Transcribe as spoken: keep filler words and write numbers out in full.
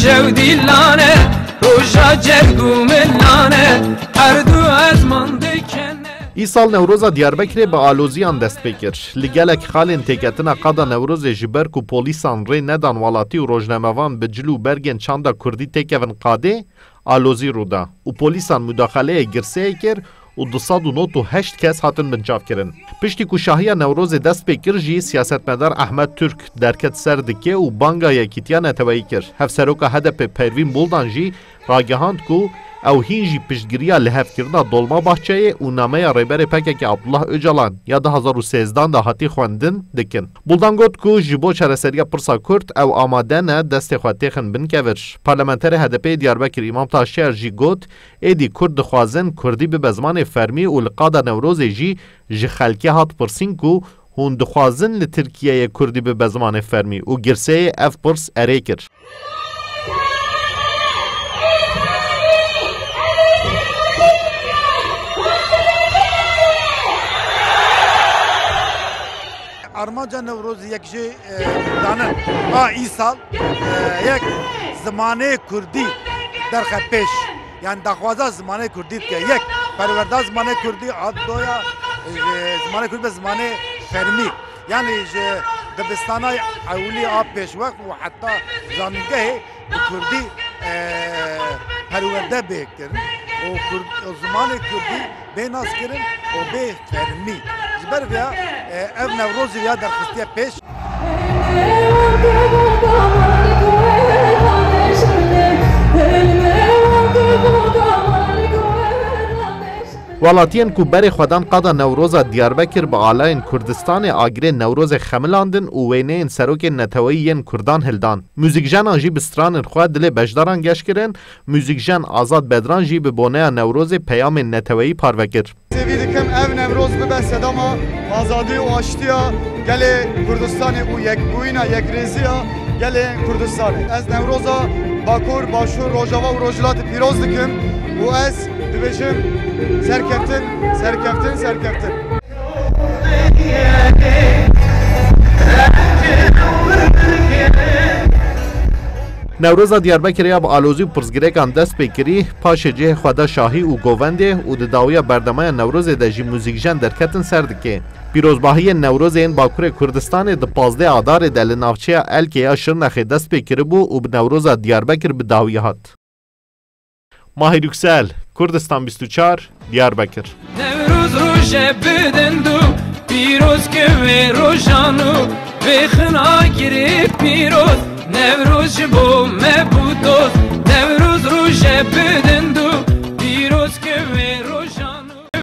Şev dîlan e, roja cerg û milan e, erd û ezman dikene. Îsal Newroza Diyarbekirê bi aloziyan dest pê kir. Li gelek xalên têketina qada Newrozê ji ber ku polîsan rê nedan welatî û rojnamevan bi cil û bergên çanda kurdî têkevin qadê, alozî rû da û polîsan mudaxaleyê girseyê kir û du sed û nod û heşt kes hatin binçavkirin. Piştî ku şahiya Newrozê dest pê kir jî, siyasetmedar Ehmed Türk derket ser dikê û banga yekîtiya neteweyî kir. Hevseroka H D P Pervîn Buldan jî ragihand ku ew hîn jî piştgiriya lihevkirina Dolmabahçeyê û nameya Rêberê P K K Abdullah Ocalan ya du hazar û sêzdan de hatî xwendin, dikin. Buldan got ku ji bo çareseriya pirsa Kurd ew amade ne destê xwe têxin bin kevir. Parlamenterê H D P'ê Diyarbekir Îmam Taşçıyer jî got, êdî Kurd dixwazin Kurdî bibe zimanê fermî û li qada Newrozê jî ji xelkê hat pirsîn ku hûn dixwazin li Tirkiyeyê Kurdî bibe zimanê fermî û girseyê ev pirs erê kir. Armanca Newrozê yek jê, e, danin a îsal, e, yek zimanê kurdî derxe pêş. Yani daxwaza zimanê kurdî dike. Yek, perwerda zimanê kurdî, a doya, e, zimanê kurdî be zimanê fermî. Yani ji dibistana ewilî a pêşwext û heta zanîngehê bi kurdî, e, perwerde bê kirin û kurd, û zimanê kurdî bê naskirin û bê fermî. Ji ber vêya, e, ev Newrozê ya derxistiye pêş. Welatiyên ku berê xwe dan qada Newroza Diyarbekir bi alayên Kurdistanê agirê Newrozê xemilandin û wêneyên serokên neteweyî yên Kurdan hildan. Muzîkjenan jî bi stranên xwe dilê beşdaran geş kirin, muzîkjen Azad Bedran jî bi boneya Newrozê peyamên neteweyî parve kir. Hêvî dikim ev Newroz bibe sedema azadî û aştiya gelê Kurdistanê û yekbûyîna, yekrêziya gelê Kurdistanê. Ez Newroza Bakur, Başûr, Rojava û Rojhilatê pîroz dikim û ez dibêjim serkeftin, serkeftin, serkeftin. Newroza Diyarbekirê ya bi alozî û pirsgirêkan dest pê kirî, paşê cihê xwe da şahî û govendê û di dawiya berdemaya Newrozê de jî muzîkjen derketin ser dikê. Pîrozbahiyên Newrozê yên Bakurê Kurdistanê di pazdeh Adarê de li navçeya Elkê ya Şirnexê dest pê kiribû û bi Newroza Diyarbekir bi dawî hat. Mahir Yüksel, Kurdistan bîst û çar, Diyarbekir. Newroz roje bi dend û pîroz ke wê rojan û vê xina girê pîroz. Newroz ji bo me bû dost. Newroz roje bi